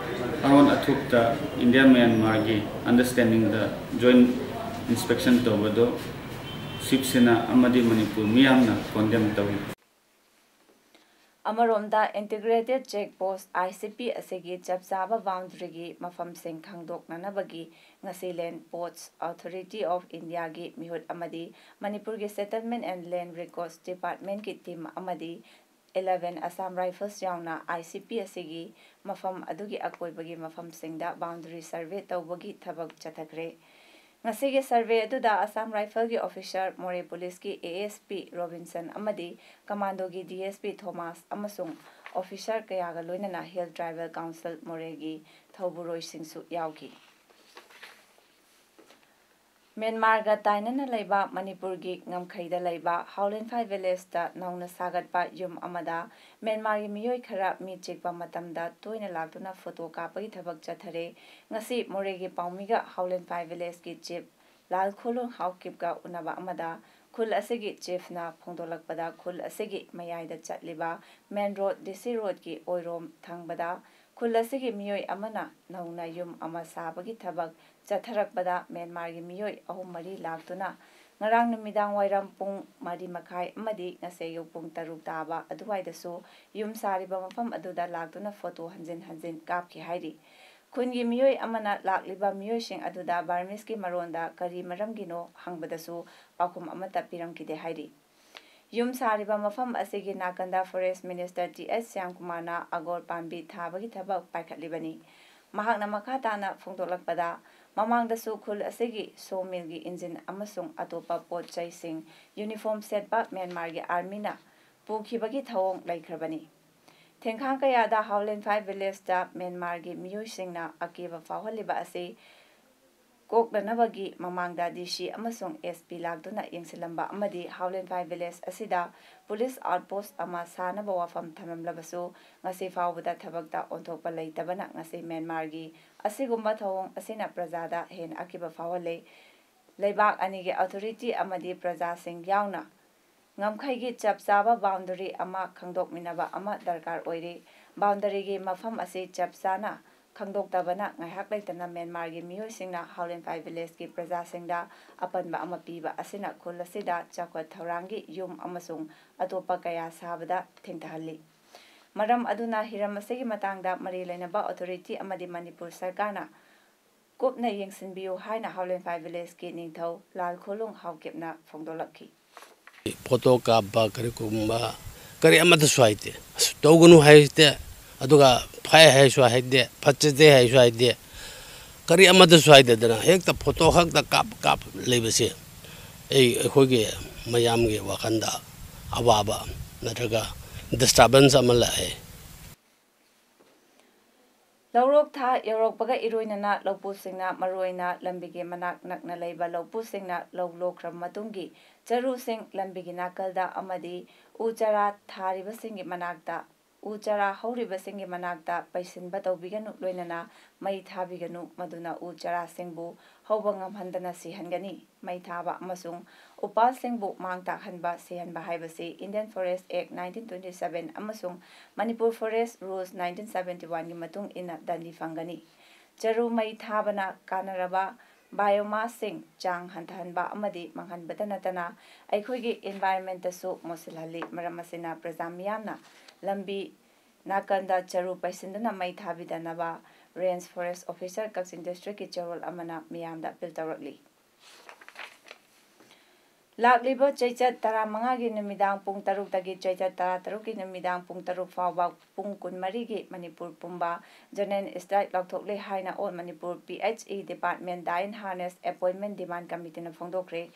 ꯑꯔꯣꯟ ꯑꯊꯨꯞꯇ ꯏꯟꯗꯤꯌꯥ ꯃ꯭ꯌꯥꯟꯃꯥꯔꯒꯤ understandingꯗ joint inspection ꯇꯧꯕꯗꯣ ꯁꯤꯕ ꯁꯦꯅꯥ ꯑꯃꯗꯤ ꯃꯅꯤꯄꯨꯔ ꯃꯤꯌꯥꯝꯅ condemn ꯇꯧꯏ꯫ ꯑꯃꯔꯣꯝꯗ, Integrated Check Post, I C P, ꯑꯁꯤꯒꯤ ꯆꯞ ꯆꯥꯕ boundaryꯒꯤ ꯃꯐꯝꯁꯤꯡ ꯈꯪꯗꯣꯛꯅꯅꯕꯒꯤ ꯉꯁꯤ Land Post Authority of Indiaꯒꯤ ꯃꯤꯍꯨꯠ ꯑꯃꯗꯤ ꯃꯅꯤꯄꯨꯔꯒꯤ Settlement and Land Records Departmentꯀꯤ team ꯑꯃꯗꯤ eleven Assam Rifles ꯌꯥꯎꯅ I C P ꯑꯁꯤꯒꯤ ꯃꯐꯝ ꯑꯗꯨꯒꯤ ꯑꯀꯣꯏꯕꯒꯤ ꯃꯐꯝꯁꯤꯡꯗ boundary survey ꯇꯧꯕꯒꯤ ꯊꯕꯛ ꯆꯠꯊꯈ꯭ꯔꯦ꯫ ꯉꯁꯤꯒꯤ survey ꯑꯗꯨꯗ Assam Rifleꯒꯤ officer, ꯃꯣꯔꯦ Policeꯀꯤ A S P ꯔꯣꯕꯤꯟꯁꯟ ꯑꯃꯗꯤ Commandoꯒꯤ D S P ꯊꯣꯃꯥꯁ ꯑꯃꯁꯨꯡ officer ꯀꯌꯥꯒ ꯂꯣꯏꯅꯅ Hill Tribal Council ꯃꯣꯔꯦꯒꯤ ꯊꯧꯕꯨꯔꯣꯏꯁꯤꯡꯁꯨ ꯌꯥꯎꯈꯤ꯫ ꯃ꯭ꯌꯥꯟꯃꯥꯔꯒ ꯇꯥꯏꯅꯅ ꯂꯩꯕ ꯃꯅꯤꯄꯨꯔꯒꯤ ꯉꯝꯈꯩꯗ ꯂꯩꯕ ꯍꯥꯎꯂꯦꯟꯐꯥꯏ villageꯇ ꯅꯧꯅ ꯁꯥꯒꯠꯄ ꯌꯨꯝ ꯑꯃꯗ ꯃ꯭ꯌꯥꯟꯃꯥꯔꯒꯤ ꯃꯤꯑꯣꯏ ꯈꯔ ꯃꯤ ꯆꯤꯛꯄ ꯃꯇꯝꯗ ꯇꯣꯏꯅ ꯂꯥꯛꯇꯨꯅ photo ꯀꯥꯞꯄꯒꯤ ꯊꯕꯛ ꯆꯠꯊꯔꯦ꯫ ꯉꯁꯤ ꯃꯣꯔꯦꯒꯤ ꯄꯥꯎꯃꯤꯒ ꯍꯥꯎꯂꯦꯟꯐꯥꯏ villageꯀꯤ chief ꯂꯥꯜ ꯈꯨꯂꯨꯡ ꯍꯥꯎꯀꯤꯞꯀ ꯎꯅꯕ ꯑꯃꯗ ꯈꯨꯜ ꯑꯁꯤꯒꯤ chiefꯅ ꯐꯣꯡꯗꯣꯛꯂꯛꯄꯗ, ꯈꯨꯜ ꯑꯁꯤꯒꯤ ꯃꯌꯥꯏꯗ ꯆꯠꯂꯤꯕ main road, D C roadꯀꯤ ꯑꯣꯏꯔꯣꯝ ꯊꯪꯕꯗ ꯈꯨꯜ ꯑꯁꯤꯒꯤ ꯃꯤꯑꯣꯏ ꯑꯃꯅ ꯅꯧꯅ ꯌꯨꯝ ꯑꯃ ꯁꯥꯕꯒꯤ ꯊꯕꯛ ꯆꯠꯊꯔꯛꯄꯗ ꯃ꯭ꯌꯥꯟꯃꯥꯔꯒꯤ ꯃꯤꯑꯣꯏ ꯑꯍꯨꯝ ꯃꯔꯤ ꯂꯥꯛꯇꯨꯅ ꯉꯔꯥꯡ ꯅꯨꯃꯤꯗꯥꯡ ꯋꯥꯏꯔꯝ ꯄꯨꯡ ꯃꯔꯤ ꯃꯈꯥꯏ ꯑꯃꯗꯤ ꯉꯁꯤ ꯑꯌꯨꯛ ꯄꯨꯡ ꯇꯔꯨꯛ ꯇꯥꯕ ꯑꯗꯨꯋꯥꯏꯗꯁꯨ ꯌꯨꯝ ꯁꯥꯔꯤꯕ ꯃꯐꯝ ꯑꯗꯨꯗ ꯂꯥꯛꯇꯨꯅ photo ꯍꯟꯖꯤꯟ ꯍꯟꯖꯤꯟ ꯀꯥꯞꯈꯤ ꯍꯥꯏꯔꯤ꯫ ꯈꯨꯟꯒꯤ ꯃꯤꯑꯣꯏ ꯑꯃꯅ ꯂꯥꯛꯂꯤꯕ ꯃꯤꯑꯣꯏꯁꯤꯡ ꯑꯗꯨꯗ Burmeseꯀꯤ ꯃꯔꯣꯟꯗ ꯀꯔꯤ ꯃꯔꯝꯒꯤꯅꯣ ꯍꯪꯕꯗꯁꯨ ꯄꯥꯎꯈꯨꯝ ꯑꯃꯠꯇ ꯄꯤꯔꯝꯈꯤꯗꯦ ꯍꯥꯏꯔꯤ꯫ ꯌꯨꯝ ꯁꯥꯔꯤꯕ ꯃꯐꯝ ꯑꯁꯤꯒꯤ ꯅꯥꯀꯟꯗ Forest Minister T H ꯁ꯭ꯌꯥꯝꯀꯨꯃꯥꯔꯅ ꯑꯒꯣꯔ ꯄꯥꯝꯕꯤ ꯊꯥꯕꯒꯤ ꯊꯕꯛ ꯄꯥꯏꯈꯠꯂꯤꯕꯅꯤ꯫ ꯃꯍꯥꯛꯅ ꯃꯈꯥ ꯇꯥꯅ ꯐꯣꯡꯗꯣꯛꯂꯛꯄꯗ, ꯃꯃꯥꯡꯗꯁꯨ ꯈꯨꯜ ꯑꯁꯤꯒꯤ sawmillꯒꯤ engine ꯑꯃꯁꯨꯡ ꯑꯇꯣꯞꯄ ꯄꯣꯠ ꯆꯩꯁꯤꯡ, uniform ꯁꯦꯠꯄ ꯃ꯭ꯌꯥꯟꯃꯥꯔꯒꯤ armyꯅ ꯄꯨꯈꯤꯕꯒꯤ ꯊꯧꯑꯣꯡ ꯂꯩꯈ꯭ꯔꯕꯅꯤ꯫ ꯊꯦꯡꯈꯥꯡ ꯀꯌꯥꯗ ꯍꯥꯎꯂꯦꯟꯐꯥꯏ villageꯇ ꯃ꯭ꯌꯥꯟꯃꯥꯔꯒꯤ ꯃꯤꯑꯣꯏꯁꯤꯡꯅ ꯑꯀꯤꯕ ꯐꯥꯎꯍꯜꯂꯤꯕ ꯑꯁꯤ ꯀꯣꯛꯅꯅꯕꯒꯤ ꯃꯃꯥꯡꯗ D C ꯑꯃꯁꯨꯡ S P ꯂꯥꯛꯇꯨꯅ ꯌꯦꯡꯁꯤꯜꯂꯝꯕ ꯑꯃꯗꯤ ꯍꯥꯎꯂꯦꯟꯐꯥꯏ village ꯑꯁꯤꯗ police outpost ꯑꯃ ꯁꯥꯅꯕ ꯋꯥꯐꯝ ꯊꯝꯂꯝꯂꯕꯁꯨ, ꯉꯁꯤ ꯐꯥꯎꯕꯗ ꯊꯕꯛꯇ ꯑꯣꯟꯊꯣꯛꯄ ꯂꯩꯇꯕꯅ ꯉꯁꯤ ꯃ꯭ꯌꯥꯟꯃꯥꯔꯒꯤ ꯑꯁꯤꯒꯨꯝꯕ ꯊꯧꯑꯣꯡ ꯑꯁꯤꯅ ꯄ꯭ꯔꯖꯥꯗ ꯍꯦꯟꯅ ꯑꯀꯤꯕ ꯐꯥꯎꯍꯜꯂꯦ꯫ ꯂꯩꯕꯥꯛ ꯑꯅꯤꯒꯤ authority ꯑꯃꯗꯤ ꯄ꯭ꯔꯖꯥꯁꯤꯡ ꯌꯥꯎꯅ ꯉꯝꯈꯩꯒꯤ ꯆꯞ ꯆꯥꯕ ꯕꯥꯎꯟꯗꯔꯤ ꯑꯃ ꯈꯪꯗꯣꯛꯃꯤꯟꯅꯕ ꯑꯃ ꯗꯔꯀꯥꯔ ꯑꯣꯏꯔꯤ꯫ ꯕꯥꯎꯟꯗꯔꯤꯒꯤ ꯃꯐꯝ ꯑꯁꯤ ꯆꯞ ꯆꯥꯅ ꯈꯪꯗꯣꯛꯇꯕꯅ ꯉꯥꯏꯍꯥꯛ ꯂꯩꯇꯅ ꯃ꯭ꯌꯥꯟꯃꯥꯔꯒꯤ ꯃꯤꯑꯣꯏꯁꯤꯡꯅ ꯍꯥꯎꯂꯦꯟꯐꯥꯏ ꯚꯤꯂꯦꯖꯀꯤ ꯄ꯭ꯔꯖꯥꯁꯤꯡꯗ ꯑꯄꯟꯕ ꯑꯃ ꯄꯤꯕ ꯑꯁꯤꯅ ꯈꯨꯜ ꯑꯁꯤꯗ ꯆꯥꯎꯈꯠ ꯊꯧꯔꯥꯡꯒꯤ ꯌꯨꯝ ꯑꯃꯁꯨꯡ ꯑꯇꯣꯞꯄ ꯀꯌꯥ ꯁꯥꯕꯗ ꯊꯦꯡꯊꯍꯜꯂꯤ꯫ ꯃꯔꯝ ꯑꯗꯨꯅ ꯍꯤꯔꯝ ꯑꯁꯤꯒꯤ ꯃꯇꯥꯡꯗ ꯃꯔꯤ ꯂꯩꯅꯕ ꯑꯣꯊꯣꯔꯤꯇꯤ ꯑꯃꯗꯤ ꯃꯅꯤꯄꯨꯔ ꯁꯔꯀꯥꯔꯅ ꯀꯨꯞꯅ ꯌꯦꯡꯁꯤꯟꯕꯤꯌꯨ ꯍꯥꯏꯅ ꯍꯥꯎꯂꯦꯟꯐꯥꯏ ꯚꯤꯂꯦꯖꯀꯤ ꯅꯤꯡꯊꯧ ꯂꯥꯜ ꯈꯣꯂꯨꯡ ꯍꯥꯎꯀꯤꯞꯅ ꯐꯣꯡꯗꯣꯛꯂꯛꯈꯤ꯫ ꯐꯣꯇꯣ ꯀꯥꯞꯄ ꯀꯔꯤꯒꯨꯝꯕ ꯀꯔꯤ ꯑꯃꯠꯇꯁꯨ ꯍꯥꯏꯗꯦ꯫ ꯑꯁ, ꯇꯧꯒꯅꯨ ꯍꯥꯏꯗꯦ, ꯑꯗꯨꯒ ꯐꯩ ꯍꯥꯏꯁꯨ ꯍꯥꯏꯗꯦ, ꯐꯠꯖꯗꯦ ꯍꯥꯏꯁꯨ ꯍꯥꯏꯗꯦ, ꯀꯔꯤ ꯑꯃꯠꯇꯁꯨ ꯍꯥꯏꯗꯗꯅ ꯍꯦꯛꯇ ꯐꯣꯇꯣ ꯈꯛꯇ ꯀꯥꯞ ꯀꯥꯞ ꯂꯩꯕꯁꯦ ꯑꯩ, ꯑꯩꯈꯣꯏꯒꯤ ꯃꯌꯥꯝꯒꯤ ꯋꯥꯈꯜꯗ ꯑꯋꯥꯕ ꯅꯠꯇ꯭ꯔꯒ ꯗꯤꯁꯇꯔꯕꯦꯟꯁ ꯑꯃ ꯂꯥꯛꯑꯦ꯫ ꯂꯧꯔꯣꯛ ꯊꯥ ꯌꯧꯔꯛꯄꯒ ꯏꯔꯣꯏꯅꯅ ꯂꯧꯄꯨꯁꯤꯡꯅ, ꯃꯔꯨꯑꯣꯏꯅ ꯂꯝꯕꯤꯒꯤ ꯃꯅꯥꯛ ꯅꯛꯅ ꯂꯩꯕ ꯂꯧꯄꯨꯁꯤꯡꯅ ꯂꯧ ꯂꯣꯛꯈ꯭ꯔꯕ ꯃꯇꯨꯡꯒꯤ ꯆꯔꯨꯁꯤꯡ ꯂꯝꯕꯤꯒꯤ ꯅꯥꯀꯜꯗ ꯑꯃꯗꯤ ꯎ ꯆꯥꯔꯥ ꯊꯥꯔꯤꯕꯁꯤꯡꯒꯤ ꯃꯅꯥꯛꯇ, ꯎ ꯆꯥꯔꯥ ꯍꯧꯔꯤꯕꯁꯤꯡꯒꯤ ꯃꯅꯥꯛꯇ ꯄꯩꯁꯤꯟꯕ ꯇꯧꯕꯤꯒꯅꯨ, ꯂꯣꯏꯅꯅ ꯃꯩ ꯊꯥꯕꯤꯒꯅꯨ, ꯃꯗꯨꯅ ꯎ ꯆꯥꯔꯥꯁꯤꯡꯕꯨ ꯍꯧꯕ ꯉꯝꯍꯟꯗꯅ ꯁꯤꯍꯟꯒꯅꯤ꯫ ꯃꯩ ꯊꯥꯕ ꯑꯃꯁꯨꯡ ꯎꯄꯥꯜꯁꯤꯡꯕꯨ ꯃꯥꯡ ꯇꯥꯛꯍꯟꯕ, ꯁꯤꯍꯟꯕ ꯍꯥꯏꯕꯁꯤ Indian Forest Act nineteen twenty seven ꯑꯃꯁꯨꯡ Manipur Forest Rules nineteen seventy one ꯒꯤ ꯃꯇꯨꯡ ꯏꯟꯅ ꯗꯟꯗꯤ ꯐꯪꯒꯅꯤ꯫ ꯆꯔꯨ ꯃꯩ ꯊꯥꯕꯅ ꯀꯥꯟꯅꯔꯕ biomass ꯁꯤꯡ ꯆꯥꯡ ꯍꯟꯊꯍꯟꯕ ꯑꯃꯗꯤ ꯃꯥꯡꯍꯟꯕꯇ ꯅꯠꯇꯅ ꯑꯩꯈꯣꯏꯒꯤ environment ꯁꯨ ꯃꯣꯠꯁꯤꯜꯍꯜꯂꯤ꯫ ꯃꯔꯝ ꯑꯁꯤꯅ ꯄ꯭ꯔꯖꯥ ꯃꯤꯌꯥꯝꯅ ꯂꯝꯕꯤ ꯅꯥꯀꯟꯗ ꯆꯔꯨ ꯄꯩꯁꯤꯟꯗꯨꯅ ꯃꯩ ꯊꯥꯕꯤꯗꯅꯕ Range Forest Officer ꯀꯛꯆꯤꯡ district ꯀꯤ ꯆꯦꯔꯣꯜ ꯑꯃꯅ ꯃꯤꯌꯥꯝꯗ appeal ꯇꯧꯔꯛꯂꯤ꯫ ꯂꯥꯛꯂꯤꯕ ꯆꯩꯆꯠ ꯇꯔꯥꯃꯉꯥꯒꯤ ꯅꯨꯃꯤꯗꯥꯡ ꯄꯨꯡ ꯇꯔꯨꯛꯇꯒꯤ ꯆꯩꯆꯠ ꯇꯔꯥꯇꯔꯨꯛꯀꯤ ꯅꯨꯃꯤꯗꯥꯡ ꯄꯨꯡ ꯇꯔꯨꯛ ꯐꯥꯎꯕ ꯄꯨꯡ ꯀꯨꯟꯃꯔꯤꯒꯤ ꯃꯅꯤꯄꯨꯔ ꯄꯨꯝꯕ general strike ꯂꯥꯎꯊꯣꯛꯂꯦ ꯍꯥꯏꯅ All Manipur P H E Department Die in Harness Appointment Demand Committee ꯅ ꯐꯣꯡꯗꯣꯛꯈ꯭ꯔꯦ꯫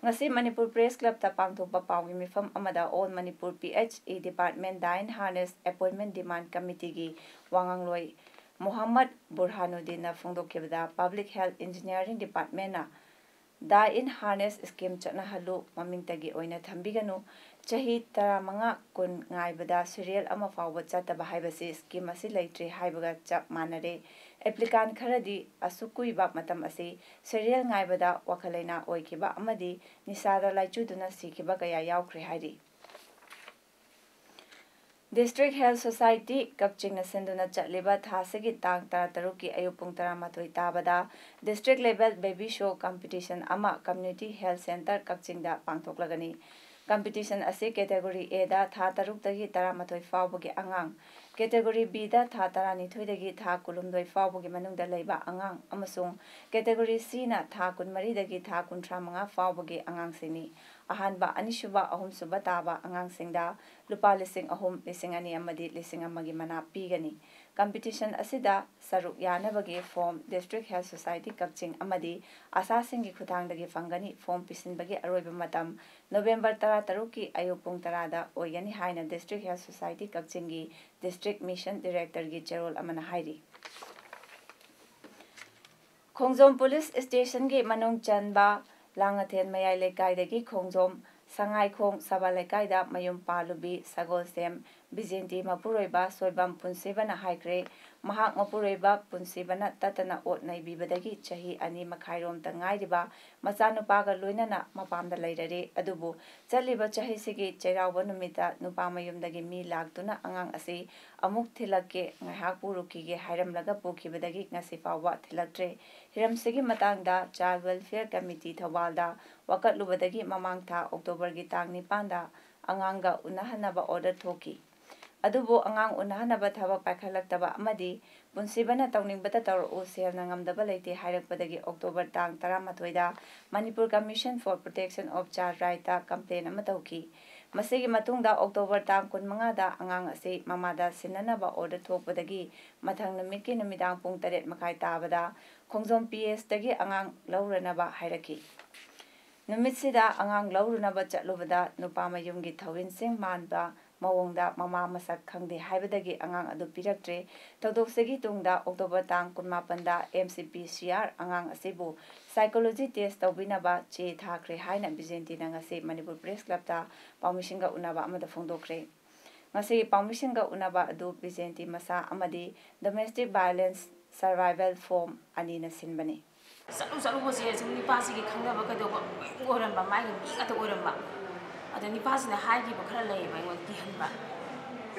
ꯉꯁꯤ ꯃꯅꯤꯄꯨꯔ Press Club ꯇ ꯄꯥꯡꯊꯣꯛꯄ ꯄꯥꯎꯒꯤ ꯃꯤꯐꯝ ꯑꯃꯗ All Manipur P H E Department Die in Harness Appointment Demand Committee ꯒꯤ ꯋꯥꯉꯥꯡꯂꯣꯏ Mohammad ꯕꯨꯔꯍꯥꯅꯨꯗꯤꯟꯅ ꯐꯣꯡꯗꯣꯛꯈꯤꯕꯗ, Public Health Engineering Department ꯅ Die in Harness scheme ꯆꯠꯅꯍꯜꯂꯨ, ꯃꯃꯤꯡꯇꯒꯤ ꯑꯣꯏꯅ ꯊꯝꯕꯤꯒꯅꯨ, ꯆꯍꯤ ꯇꯔꯥꯃꯉꯥ ꯀꯨꯟ ꯉꯥꯏꯕꯗ serial ꯑꯃ ꯐꯥꯎꯕ ꯆꯠꯇꯕ ꯍꯥꯏꯕꯁꯤ scheme ꯑꯁꯤ ꯂꯩꯇ꯭ꯔꯦ ꯍꯥꯏꯕꯒ ꯆꯞ ꯃꯥꯟꯅꯔꯦ꯫ ꯑꯦꯄ꯭ꯂꯤꯀꯥꯟ ꯈꯔꯗꯤ ꯑꯁꯨꯛ ꯀꯨꯏꯕ ꯃꯇꯝ ꯑꯁꯤ ꯁꯦꯔꯤꯌꯦꯜ ꯉꯥꯏꯕꯗ ꯋꯥꯈꯜ ꯂꯩꯅꯥ ꯑꯣꯏꯈꯤꯕ ꯑꯃꯗꯤ ꯅꯤꯁꯥꯗ ꯂꯥꯏꯆꯨꯗꯨꯅ ꯁꯤꯈꯤꯕ ꯀꯌꯥ ꯌꯥꯎꯈ꯭ꯔꯦ ꯍꯥꯏꯔꯤ꯫ District Health Society ꯀꯛꯆꯤꯡꯅ ꯁꯤꯟꯗꯨꯅ ꯆꯠꯂꯤꯕ ꯊꯥ ꯑꯁꯤꯒꯤ ꯇꯥꯡ ꯇꯔꯥꯇꯔꯨꯛꯀꯤ ꯑꯌꯨꯛ ꯄꯨꯡ ꯇꯔꯥꯃꯥꯊꯣꯏ ꯇꯥꯕꯗ District Level Baby Show Competition ꯑꯃ Community Health Centre ꯀꯛꯆꯤꯡꯗ ꯄꯥꯡꯊꯣꯛꯂꯒꯅꯤ꯫ Competition ꯑꯁꯤ Category Aꯗ ꯊꯥ ꯇꯔꯨꯛꯇꯒꯤ ꯇꯔꯥꯃꯥꯊꯣꯏ ꯐꯥꯎꯕꯒꯤ ꯑꯉꯥꯡ, Category Bꯗ ꯊꯥ ꯇꯔꯥꯅꯤꯊꯣꯏꯗꯒꯤ ꯊꯥ ꯀꯨꯟꯍꯨꯝꯗꯣꯏ ꯐꯥꯎꯕꯒꯤ ꯃꯅꯨꯡꯗ ꯂꯩꯕ ꯑꯉꯥꯡ ꯑꯃꯁꯨꯡ Category Cꯅ ꯊꯥ ꯀꯨꯟꯃꯔꯤꯗꯒꯤ ꯊꯥ ꯀꯨꯟꯊ꯭ꯔꯥ ꯃꯉꯥ ꯐꯥꯎꯕꯒꯤ ꯑꯉꯥꯡꯁꯤꯡꯅꯤ꯫ ꯑꯍꯥꯟꯕ, ꯑꯅꯤꯁꯨꯕ, ꯑꯍꯨꯝꯁꯨꯕ ꯇꯥꯕ ꯑꯉꯥꯡꯁꯤꯡꯗ ꯂꯨꯄꯥ ꯂꯤꯁꯤꯡ ꯑꯍꯨꯝ, ꯂꯤꯁꯤꯡ ꯑꯅꯤ ꯑꯃꯗꯤ ꯂꯤꯁꯤꯡ ꯑꯃꯒꯤ ꯃꯅꯥ ꯄꯤꯒꯅꯤ꯫ Competition ꯑꯁꯤꯗ ꯁꯔꯨꯛ ꯌꯥꯅꯕꯒꯤ form District Health Society ꯀꯛꯆꯤꯡ ꯑꯃꯗꯤ ꯑꯁꯥꯁꯤꯡꯒꯤ ꯈꯨꯠꯊꯥꯡꯗꯒꯤ ꯐꯪꯒꯅꯤ꯫ Form ꯄꯤꯁꯤꯟꯕꯒꯤ ꯑꯔꯣꯏꯕ ꯃꯇꯝ November ꯇꯔꯥꯇꯔꯨꯛꯀꯤ ꯑꯌꯨꯛ ꯄꯨꯡ ꯇꯔꯥꯗ ꯑꯣꯏꯒꯅꯤ ꯍꯥꯏꯅ District Health Society ꯀꯛꯆꯤꯡꯒꯤ District Mission Directorꯒꯤ ꯆꯦꯔꯣꯜ ꯑꯃꯅ ꯍꯥꯏꯔꯤ꯫ ꯈꯣꯡꯖꯣꯝ Police Stationꯒꯤ ꯃꯅꯨꯡ ꯆꯟꯕ ꯂꯥꯡꯉꯊꯦꯜ ꯃꯌꯥꯏ ꯂꯩꯀꯥꯏꯗꯒꯤ ꯈꯣꯡꯖꯣꯝ ꯁꯉꯥꯏꯈꯣꯡ ꯁꯕꯥ ꯂꯩꯀꯥꯏꯗ ꯃꯌꯨꯝ ꯄꯥꯜꯂꯨꯕꯤ ꯁꯒꯣꯜꯁꯦꯝ ꯕꯤꯖꯦꯟꯇꯤ ꯃꯄꯨꯔꯣꯏꯕ ꯁꯣꯏꯕꯝ ꯄꯨꯟꯁꯤꯕꯅ ꯍꯥꯏꯈ꯭ꯔꯦ, ꯃꯍꯥꯛ ꯃꯄꯨꯔꯣꯏꯕ ꯄꯨꯟꯁꯤꯕꯅ ꯇꯠꯇꯅ ꯑꯣꯠ ꯅꯩꯕꯤꯕꯗꯒꯤ ꯆꯍꯤ ꯑꯅꯤ ꯃꯈꯥꯏꯔꯣꯝꯇ ꯉꯥꯏꯔꯤꯕ ꯃꯆꯥꯅꯨꯄꯥꯒ ꯂꯣꯏꯅꯅ ꯃꯄꯥꯝꯗ ꯂꯩꯔꯔꯦ꯫ ꯑꯗꯨꯕꯨ ꯆꯠꯂꯤꯕ ꯆꯍꯤꯁꯤꯒꯤ ꯆꯩꯔꯥꯎꯕ ꯅꯨꯃꯤꯠꯇ ꯅꯨꯄꯥ ꯃꯌꯨꯝꯗꯒꯤ ꯃꯤ ꯂꯥꯛꯇꯨꯅ ꯑꯉꯥꯡ ꯑꯁꯤ ꯑꯃꯨꯛ ꯊꯤꯜꯂꯛꯀꯦ, ꯉꯥꯏꯍꯥꯛ ꯄꯨꯔꯨꯈꯤꯒꯦ ꯍꯥꯏꯔꯝꯂꯒ ꯄꯨꯈꯤꯕꯗꯒꯤ ꯉꯁꯤ ꯐꯥꯎꯕ ꯊꯤꯜꯂꯛꯇ꯭ꯔꯦ꯫ ꯍꯤꯔꯝꯁꯤꯒꯤ ꯃꯇꯥꯡꯗ Child Welfare Committee ꯊꯧꯕꯥꯜꯗ ꯋꯥꯀꯠꯂꯨꯕꯗꯒꯤ ꯃꯃꯥꯡ ꯊꯥ Octoberꯒꯤ ꯇꯥꯡ ꯅꯤꯄꯥꯟꯗ ꯑꯉꯥꯡꯒ ꯎꯅꯍꯟꯅꯕ order ꯊꯣꯛꯈꯤ꯫ ꯑꯗꯨꯕꯨ ꯑꯉꯥꯡ ꯎꯅꯍꯟꯅꯕ ꯊꯕꯛ ꯄꯥꯏꯈꯠꯂꯛꯇꯕ ꯑꯃꯗꯤ ꯄꯨꯟꯁꯤꯕꯅ ꯇꯧꯅꯤꯡꯕꯇ ꯇꯧꯔꯛꯎ, ꯁꯦꯜꯅ ꯉꯝꯗꯕ ꯂꯩꯇꯦ ꯍꯥꯏꯔꯛꯄꯗꯒꯤ October ꯇꯥꯡ ꯇꯔꯥꯃꯥꯊꯣꯏꯗ Manipur Commission for Protection of Child Rightꯇ complain ꯑꯃ ꯇꯧꯈꯤ꯫ ꯃꯁꯤꯒꯤ ꯃꯇꯨꯡꯗ October ꯇꯥꯡ ꯀꯨꯟꯃꯉꯥꯗ ꯑꯉꯥꯡ ꯑꯁꯤ ꯃꯃꯥꯗ ꯁꯤꯟꯅꯅꯕ order ꯊꯣꯛꯄꯗꯒꯤ ꯃꯊꯪ ꯅꯨꯃꯤꯠꯀꯤ ꯅꯨꯃꯤꯗꯥꯡ ꯄꯨꯡ ꯇꯔꯦꯠ ꯃꯈꯥꯏ ꯇꯥꯕꯗ ꯈꯣꯡꯖꯣꯝ PHꯇꯒꯤ ꯑꯉꯥꯡ ꯂꯧꯔꯅꯕ ꯍꯥꯏꯔꯛꯈꯤ꯫ ꯅꯨꯃꯤꯠꯁꯤꯗ ꯑꯉꯥꯡ ꯂꯧꯔꯨꯅꯕ ꯆꯠꯂꯨꯕꯗ ꯅꯨꯄꯥ ꯃꯌꯨꯝꯒꯤ ꯊꯧꯔꯤꯟꯁꯤꯡ ꯃꯥꯟꯕ ꯃꯑꯣꯡꯗ ꯃꯃꯥ ꯃꯁꯛ ꯈꯪꯗꯦ ꯍꯥꯏꯕꯗꯒꯤ ꯑꯉꯥꯡ ꯑꯗꯨ ꯄꯤꯔꯛꯇ꯭ꯔꯦ꯫ ꯊꯧꯗꯣꯛꯁꯤꯒꯤ ꯇꯨꯡꯗ October ꯇꯥꯡ ꯀꯨꯟꯃꯥꯄꯟꯗ MCPCR ꯑꯉꯥꯡ ꯑꯁꯤꯕꯨ psychology test ꯇꯧꯕꯤꯅꯕ ꯆꯦ ꯊꯥꯈ꯭ꯔꯦ ꯍꯥꯏꯅ ꯕꯤꯖꯦꯟꯇꯤꯅ ꯉꯁꯤ Manipur Press Clubꯇ ꯄꯥꯎꯃꯤꯁꯤꯡꯒ ꯎꯅꯕ ꯑꯃꯗ ꯐꯣꯡꯗꯣꯛꯈ꯭ꯔꯦ꯫ ꯉꯁꯤꯒꯤ ꯄꯥꯎꯃꯤꯁꯤꯡꯒ ꯎꯅꯕ ꯑꯗꯨ ꯕꯤꯖꯦꯟꯇꯤ ꯃꯁꯥ ꯑꯃꯗꯤ Domestic Violence survival form ꯑꯅꯤꯅ ꯁꯤꯟꯕꯅꯤ꯫ ꯆꯠꯂꯨ ꯆꯠꯂꯨꯕꯁꯦ ꯁꯨꯝ ꯅꯤꯄꯥꯁꯤꯒꯤ ꯈꯪꯅꯕ ꯀꯩꯗꯧꯕ ꯂꯣꯏ ꯑꯣꯏꯔꯝꯕ, ꯃꯥꯏꯒꯤ ꯃꯤ ꯉꯥꯛꯇ ꯑꯣꯏꯔꯝꯕ꯫ ꯑꯗꯣ ꯅꯤꯄꯥꯁꯤꯅ ꯍꯥꯏꯈꯤꯕ ꯈꯔ ꯂꯩꯌꯦꯕ ꯑꯩꯉꯣꯟꯗ ꯀꯤꯍꯟꯕ꯫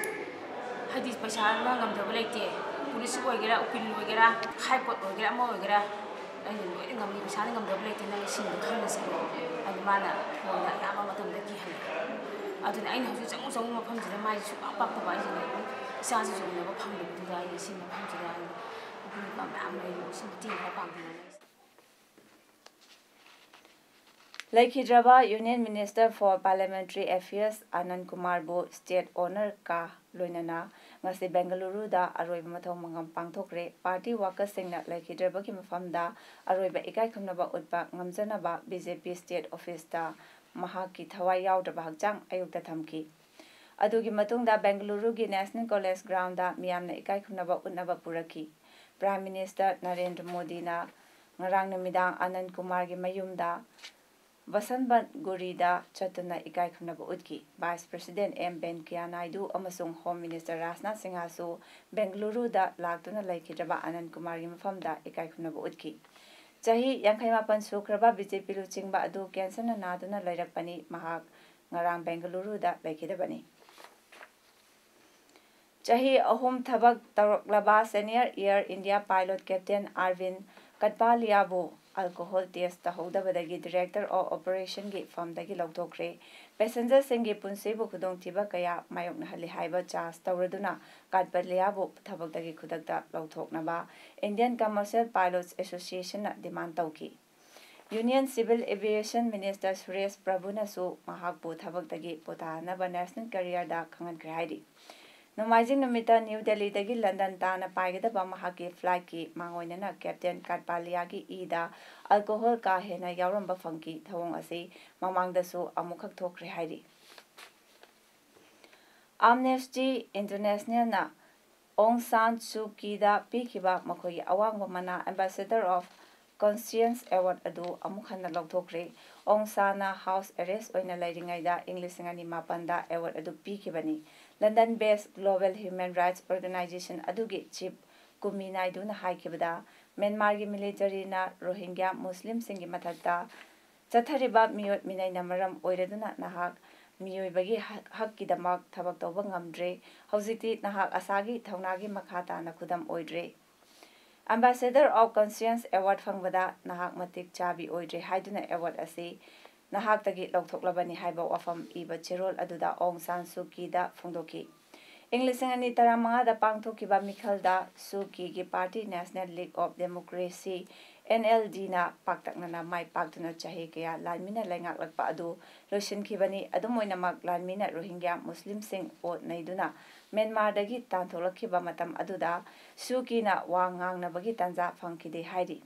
ꯍꯥꯏꯗꯤ ꯄꯩꯁꯥꯅ ꯉꯝꯗꯕ ꯂꯩꯇꯦ, ꯄꯨꯂꯤꯁ ꯑꯣꯏꯒꯦꯔꯥ, ꯎꯀꯤꯜ ꯑꯣꯏꯒꯦꯔꯥ, ꯍꯥꯏ ꯀꯣꯔꯠ ꯑꯣꯏꯒꯦꯔꯥ, ꯑꯃ ꯑꯣꯏꯒꯦꯔꯥ, ꯑꯩꯅ ꯂꯣꯏꯅ ꯉꯝꯃꯤ, ꯄꯩꯁꯥꯅ ꯉꯝꯗꯕ ꯂꯩꯇꯦ, ꯅꯪ ꯁꯤꯡꯗꯣ ꯈꯪꯅ ꯆꯠꯂꯣ꯫ ꯑꯗꯨ ꯃꯥꯅ ꯐꯣꯟꯗ ꯑꯌꯥꯝꯕ ꯃꯇꯝꯗ ꯀꯤꯍꯜꯂꯦ꯫ ꯑꯗꯨꯅ ꯑꯩꯅ ꯍꯧꯖꯤꯛ ꯆꯪꯉꯨ ꯆꯪꯉꯨ ꯃꯐꯝꯁꯤꯗ ꯃꯥꯏꯁꯦ ꯁꯨꯡꯄꯥꯛ ꯄꯥꯛꯇꯕ, ꯑꯩꯁꯤꯅ ꯑꯗꯨꯝ ꯏꯆꯥꯁꯤꯁꯨ ꯎꯅꯕ ꯐꯪꯗꯕꯗꯨꯗ ꯑꯩꯅ ꯁꯤ ꯃꯐꯝꯁꯤꯗ ꯑꯩꯅ ꯅꯨꯄꯤ ꯅꯨꯄꯥ ꯃꯌꯥꯝ ꯂꯩꯔꯤꯕꯁꯤꯡ ꯃꯇꯦꯡ ꯈꯔ ꯄꯥꯡꯕꯤꯌꯨ꯫ ꯂꯩꯈꯤꯗ꯭ꯔꯕ Union Minister for Parliamentary Affairs ꯑꯅꯟ ꯀꯨꯃꯥꯔꯕꯨ state honour ꯀ ꯂꯣꯏꯅꯅ ꯉꯁꯤ ꯕꯦꯡꯒꯂꯨꯔꯨꯗ ꯑꯔꯣꯏꯕ ꯃꯊꯧ ꯃꯉꯝ ꯄꯥꯡꯊꯣꯛꯈ꯭ꯔꯦ꯫ Party workersꯁꯤꯡꯅ ꯂꯩꯈꯤꯗ꯭ꯔꯕꯒꯤ ꯃꯐꯝꯗ ꯑꯔꯣꯏꯕ ꯏꯀꯥꯏ ꯈꯨꯝꯅꯕ ꯎꯠꯄ ꯉꯝꯖꯅꯕ B J P state officeꯇ ꯃꯍꯥꯛꯀꯤ ꯊꯋꯥꯏ ꯌꯥꯎꯗ꯭ꯔꯕ ꯍꯛꯆꯥꯡ ꯑꯌꯨꯛꯇ ꯊꯝꯈꯤ꯫ ꯑꯗꯨꯒꯤ ꯃꯇꯨꯡꯗ ꯕꯦꯡꯒꯂꯨꯔꯨꯒꯤ National College groundꯗ ꯃꯤꯌꯥꯝꯅ ꯏꯀꯥꯏ ꯈꯨꯝꯅꯕ ꯎꯠꯅꯕ ꯄꯨꯔꯛꯈꯤ꯫ Prime Minister ꯅꯔꯦꯟꯗ꯭ꯔ ꯃꯣꯗꯤꯅ ꯉꯔꯥꯡ ꯅꯨꯃꯤꯗꯥꯡ ꯑꯅꯟ ꯀꯨꯃꯥꯔꯒꯤ ꯃꯌꯨꯝꯗ ꯕꯁꯟꯕꯟ ꯒꯨꯔꯤꯗ ꯆꯠꯇꯨꯅ ꯏꯀꯥꯏ ꯈꯨꯝꯅꯕ ꯎꯠꯈꯤ꯫ Vice President M ꯚꯦꯡꯀꯌꯥ ꯅꯥꯏꯗꯨ ꯑꯃꯁꯨꯡ Home Minister ꯔꯥꯖꯅꯥꯊ ꯁꯤꯡꯍꯁꯨ ꯕꯦꯡꯒꯂꯨꯔꯨꯗ ꯂꯥꯛꯇꯨꯅ ꯂꯩꯈꯤꯗ꯭ꯔꯕ ꯑꯅꯟ ꯀꯨꯃꯥꯔꯒꯤ ꯃꯐꯝꯗ ꯏꯀꯥꯏ ꯈꯨꯝꯅꯕ ꯎꯠꯈꯤ꯫ ꯆꯍꯤ ꯌꯥꯡꯈꯩ ꯃꯥꯄꯟ ꯁꯨꯈ꯭ꯔꯕ B J P ꯂꯨꯆꯤꯡꯕ ꯑꯗꯨ cancerꯅ ꯅꯥꯗꯨꯅ ꯂꯩꯔꯛꯄꯅꯤ꯫ ꯃꯍꯥꯛ ꯉꯔꯥꯡ ꯕꯦꯡꯒꯂꯨꯔꯨꯗ ꯂꯩꯈꯤꯗꯕꯅꯤ꯫ ꯆꯍꯤ ꯑꯍꯨꯝ ꯊꯕꯛ ꯇꯧꯔꯛꯂꯕ senior Air India pilot Captain Arvind ꯀꯠꯄꯥꯂꯤꯌꯥꯕꯨ alcohol test ꯇꯧꯍꯧꯗꯕꯗꯒꯤ Director of Operationꯒꯤ firmꯗꯒꯤ ꯂꯧꯊꯣꯛꯈ꯭ꯔꯦ꯫ Passengerꯁꯤꯡꯒꯤ ꯄꯨꯟꯁꯤꯕꯨ ꯈꯨꯗꯣꯡꯊꯤꯕ ꯀꯌꯥ ꯃꯥꯌꯣꯛꯅꯍꯜꯂꯤ ꯍꯥꯏꯕ charge ꯇꯧꯔꯗꯨꯅ ꯀꯠꯄꯥꯂꯤꯌꯥꯕꯨ ꯊꯕꯛꯇꯒꯤ ꯈꯨꯗꯛꯇ ꯂꯧꯊꯣꯛꯅꯕ Indian Commercial Pilots Associationꯅ demand ꯇꯧꯈꯤ꯫ Union Civil Aviation Minister Suresh ꯄ꯭ꯔꯚꯨꯅꯁꯨ ꯃꯍꯥꯛꯄꯨ ꯊꯕꯛꯇꯒꯤ ꯄꯣꯊꯥꯍꯟꯅꯕ National Careerꯗ ꯈꯪꯍꯟꯈ꯭ꯔꯦ ꯍꯥꯏꯔꯤ꯫ ꯅꯣꯡꯃꯥꯏꯖꯤꯡ ꯅꯨꯃꯤꯠꯇ ꯅ꯭ꯌꯨ ꯗꯦꯜꯂꯤꯗꯒꯤ ꯂꯟꯗꯟ ꯇꯥꯟꯅ ꯄꯥꯏꯒꯗꯕ ꯃꯍꯥꯛꯀꯤ flightꯀꯤ ꯃꯥꯡꯑꯣꯏꯅꯅ Captain ꯀꯠꯄꯥꯂꯤꯌꯥꯒꯤ ꯏꯗ alcohol ꯀꯥ ꯍꯦꯟꯅ ꯌꯥꯎꯔꯝꯕ ꯐꯪꯈꯤ꯫ ꯊꯧꯑꯣꯡ ꯑꯁꯤ ꯃꯃꯥꯡꯗꯁꯨ ꯑꯃꯨꯛꯈꯛ ꯊꯣꯛꯈ꯭ꯔꯦ ꯍꯥꯏꯔꯤ꯫ Amnesty Internationalꯅ ꯑꯣꯡ ꯁꯥꯟ ꯁꯨ ꯀꯤꯗ ꯄꯤꯈꯤꯕ ꯃꯈꯣꯏꯒꯤ ꯑꯋꯥꯡꯕ ꯃꯅꯥ Ambassador of Conscience Award ꯑꯗꯨ ꯑꯃꯨꯛ ꯍꯟꯅ ꯂꯧꯊꯣꯛꯈ꯭ꯔꯦ꯫ ꯑꯣꯡ ꯁꯥꯟꯅ house arrest ꯑꯣꯏꯅ ꯂꯩꯔꯤꯉꯩꯗ ꯏꯪ ꯂꯤꯁꯤꯡ ꯑꯅꯤ ꯃꯥꯄꯟꯗ award ꯑꯗꯨ ꯄꯤꯈꯤꯕꯅꯤ꯫ London based Global Human Rights Organization ꯑꯗꯨꯒꯤ chief ꯀꯨꯝꯃꯤ ꯅꯥꯏꯗꯨꯅ ꯍꯥꯏꯈꯤꯕꯗ, ꯃ꯭ꯌꯥꯟꯃꯥꯔꯒꯤ ꯃꯤꯂꯤꯇꯔꯤꯅ ꯔꯣꯍꯤꯡꯒ꯭ꯌꯥ ꯃꯨꯁꯂꯤꯝꯁꯤꯡꯒꯤ ꯃꯊꯛꯇ ꯆꯠꯊꯔꯤꯕ ꯃꯤꯑꯣꯠ ꯃꯤꯅꯩꯅ ꯃꯔꯝ ꯑꯣꯏꯔꯗꯨꯅ ꯅꯍꯥꯛ ꯃꯤꯑꯣꯏꯕꯒꯤ ꯍꯛ-, ꯍꯛꯀꯤꯗꯃꯛ ꯊꯕꯛ ꯇꯧꯕ ꯉꯝꯗ꯭ꯔꯦ꯫ ꯍꯧꯖꯤꯛꯇꯤ ꯅꯍꯥꯛ ꯑꯁꯥꯒꯤ ꯊꯧꯅꯥꯒꯤ ꯃꯈꯥ ꯇꯥꯅ ꯈꯨꯗꯝ ꯑꯣꯏꯗ꯭ꯔꯦ꯫ Ambassador of Conscience Award ꯐꯪꯕꯗ ꯅꯍꯥꯛ ꯃꯇꯤꯛ ꯆꯥꯕꯤ ꯑꯣꯏꯗ꯭ꯔꯦ ꯍꯥꯏꯗꯨꯅ award ꯑꯁꯤ ꯅꯍꯥꯛꯇꯒꯤ ꯂꯧꯊꯣꯛꯂꯕꯅꯤ ꯍꯥꯏꯕ ꯋꯥꯐꯝ ꯏꯕ ꯆꯦꯔꯣꯜ ꯑꯗꯨꯗ ꯑꯣꯡ ꯁꯥꯟ ꯁꯨ ꯀꯤꯗ ꯐꯣꯡꯗꯣꯛꯈꯤ꯫ ꯏꯪ ꯂꯤꯁꯤꯡ ꯑꯅꯤ ꯇꯔꯥꯃꯉꯥꯗ ꯄꯥꯡꯊꯣꯛꯈꯤꯕ ꯃꯤꯈꯜꯗ ꯁꯨ ꯀꯤꯒꯤ party National League of Democracy, NLD ꯅ ꯄꯥꯛꯇꯛꯅꯅ ꯃꯥꯏ ꯄꯥꯛꯇꯨꯅ ꯆꯍꯤ ꯀꯌꯥ ꯂꯥꯟꯃꯤꯅ ꯂꯩꯉꯥꯛꯂꯛꯄ ꯑꯗꯨ ꯂꯣꯏꯁꯤꯟꯈꯤꯕꯅꯤ꯫ ꯑꯗꯨꯝ ꯑꯣꯏꯅꯃꯛ, ꯂꯥꯟꯃꯤꯅ ꯔꯣꯍꯤꯡꯒ꯭ꯌꯥ ꯃꯨꯁꯂꯤꯝꯁꯤꯡ ꯑꯣꯠ ꯅꯩꯗꯨꯅ ꯃ꯭ꯌꯥꯟꯃꯥꯔꯗꯒꯤ ꯇꯥꯟꯊꯣꯛꯂꯛꯈꯤꯕ ꯃꯇꯝ ꯑꯗꯨꯗ ꯁꯨ ꯀꯤꯅ ꯋꯥ ꯉꯥꯡꯅꯕꯒꯤ ꯇꯥꯟꯖꯥ ꯐꯪꯈꯤꯗꯦ ꯍꯥꯏꯔꯤ꯫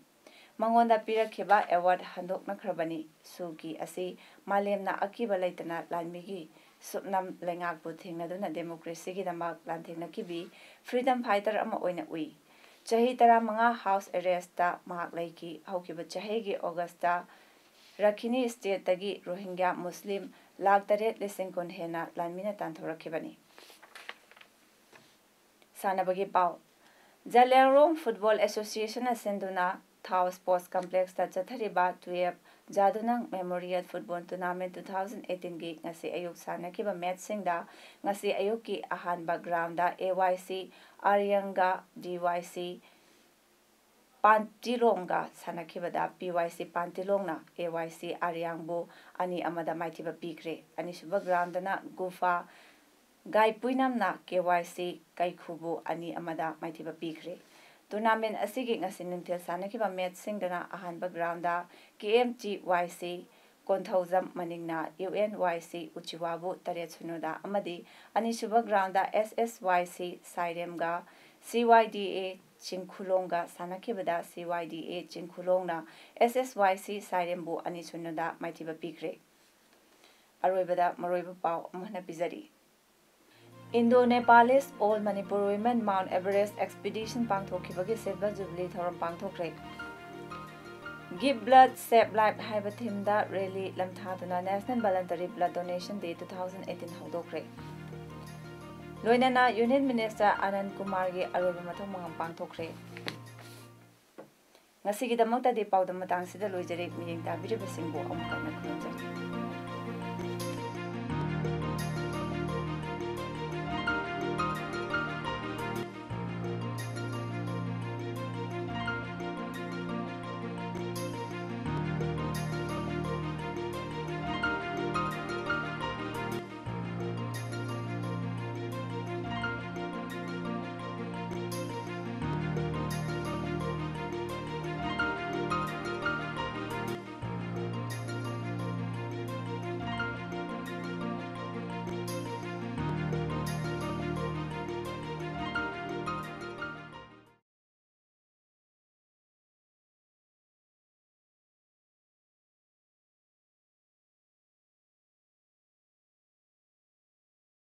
ꯃꯉꯣꯟꯗ ꯄꯤꯔꯛꯈꯤꯕ award ꯍꯟꯗꯣꯛꯅꯈ꯭ꯔꯕꯅꯤ꯫ ꯁꯨ ꯀꯤ ꯑꯁꯤ ꯃꯥꯂꯦꯝꯅ ꯑꯀꯤꯕ ꯂꯩꯇꯅ ꯂꯥꯟꯃꯤꯒꯤ ꯁꯨꯞꯅꯝ ꯂꯩꯉꯥꯛꯄꯨ ꯊꯦꯡꯅꯗꯨꯅ democracy ꯒꯤꯗꯃꯛ ꯂꯥꯟꯊꯦꯡꯅꯈꯤꯕꯤ freedom fighter ꯑꯃ ꯑꯣꯏꯅ ꯎꯏ꯫ ꯆꯍꯤ ꯇꯔꯥꯃꯉꯥ house arrest ꯇ ꯃꯍꯥꯛ ꯂꯩꯈꯤ꯫ ꯍꯧꯈꯤꯕ ꯆꯍꯤꯒꯤ August ꯇ ꯔꯥꯈꯤꯅꯤ state ꯇꯒꯤ ꯔꯣꯍꯤꯡꯒ꯭ꯌꯥ ꯃꯨꯁꯂꯤꯝ ꯂꯥꯈ ꯇꯔꯦꯠ ꯂꯤꯁꯤꯡ ꯀꯨꯟ ꯍꯦꯟꯅ ꯂꯥꯟꯃꯤꯅ ꯇꯥꯟꯊꯣꯔꯛꯈꯤꯕꯅꯤ꯫ ꯁꯥꯟꯅꯕꯒꯤ ꯄꯥꯎ꯫ ꯖꯂꯤꯌꯥꯡꯔꯣꯡ Football Association ꯅ ꯁꯤꯟꯗꯨꯅ ꯊꯥꯎ Sports Complex ꯇ ꯆꯠꯊꯔꯤꯕ twelve ꯖꯥꯗꯨꯅꯪ Memorial Football Tournament two thousand eighteen ꯒꯤ ꯉꯁꯤ ꯑꯌꯨꯛ ꯁꯥꯟꯅꯈꯤꯕ match ꯁꯤꯡꯗ ꯉꯁꯤ ꯑꯌꯨꯛꯀꯤ ꯑꯍꯥꯟꯕ ground ꯗ AYC ꯑꯥꯔꯤꯌꯪꯒ DYC ꯄꯥꯟꯇꯤꯂꯣꯡꯒ ꯁꯥꯟꯅꯈꯤꯕꯗ PYC ꯄꯥꯟꯇꯤꯂꯣꯡꯅ AYC ꯑꯥꯔꯤꯌꯥꯡꯕꯨ ꯑꯅꯤ ꯑꯃꯗ ꯃꯥꯏꯊꯤꯕ ꯄꯤꯈ꯭ꯔꯦ꯫ ꯑꯅꯤꯁꯨꯕ ground ꯗꯅ ꯒꯨꯐꯥ ꯒꯥꯏꯄꯨꯏꯅꯝꯅ KYC ꯀꯩꯈꯨꯕꯨ ꯑꯅꯤ ꯑꯃꯗ ꯃꯥꯏꯊꯤꯕ ꯄꯤꯈ꯭ꯔꯦ꯫ Tournament ꯑꯁꯤꯒꯤ ꯉꯁꯤ ꯅꯨꯡꯊꯤꯜ ꯁꯥꯟꯅꯈꯤꯕ match ꯁꯤꯡꯗꯅ ꯑꯍꯥꯟꯕ ground ꯗ KMTYC ꯀꯣꯟꯊꯧꯖꯝ ꯃꯅꯤꯡꯅ UNYC ꯎꯆꯤꯋꯥꯕꯨ ꯇꯔꯦꯠ ꯁꯤꯅꯣꯗ ꯑꯃꯗꯤ ꯑꯅꯤꯁꯨꯕ ground ꯗ SSYC ꯁꯥꯏꯔꯦꯝꯒ CYDA ꯆꯤꯡꯈꯨꯂꯣꯡꯒ ꯁꯥꯟꯅꯈꯤꯕꯗ CYDA ꯆꯤꯡꯈꯨꯂꯣꯡꯅ SSYC ꯁꯥꯏꯔꯦꯝꯕꯨ ꯑꯅꯤ ꯁꯤꯅꯣꯗ ꯃꯥꯏꯊꯤꯕ ꯄꯤꯈ꯭ꯔꯦ꯫ ꯑꯔꯣꯏꯕꯗ ꯃꯔꯨꯑꯣꯏꯕ ꯄꯥꯎ ꯑꯃꯨꯛ ꯍꯟꯅ ꯄꯤꯖꯔꯤ꯫ Indo Nepalese All Manipur Women Mount Everest Expedition ꯄꯥꯡꯊꯣꯛꯈꯤꯕꯒꯤ silver jubilee ꯊꯧꯔꯝ ꯄꯥꯡꯊꯣꯛꯈ꯭ꯔꯦ꯫ Give Blood Save Life ꯍꯥꯏꯕ theme ꯗ rally ꯂꯝꯊꯥꯗꯨꯅ National Voluntary Blood Donation Day two thousand eighteen ꯍꯧꯗꯣꯛꯈ꯭ꯔꯦ꯫ ꯂꯣꯏꯅꯅ Union Minister ꯑꯅꯟ ꯀꯨꯃꯥꯔꯒꯤ ꯑꯔꯣꯏꯕ ꯃꯊꯧ ꯃꯉꯝ ꯄꯥꯡꯊꯣꯛꯈ꯭ꯔꯦ꯫ ꯉꯁꯤꯒꯤꯗꯃꯛꯇꯗꯤ ꯄꯥꯎꯗꯝ ꯃꯇꯥꯡꯁꯤꯗ ꯂꯣꯏꯖꯔꯦ꯫ ꯃꯤꯠꯌꯦꯡ ꯇꯥꯕꯤꯔꯤꯕꯁꯤꯡꯕꯨ ꯑꯃꯨꯛ ꯍꯟꯅ ꯈꯨꯔꯨꯝꯖꯔꯤ꯫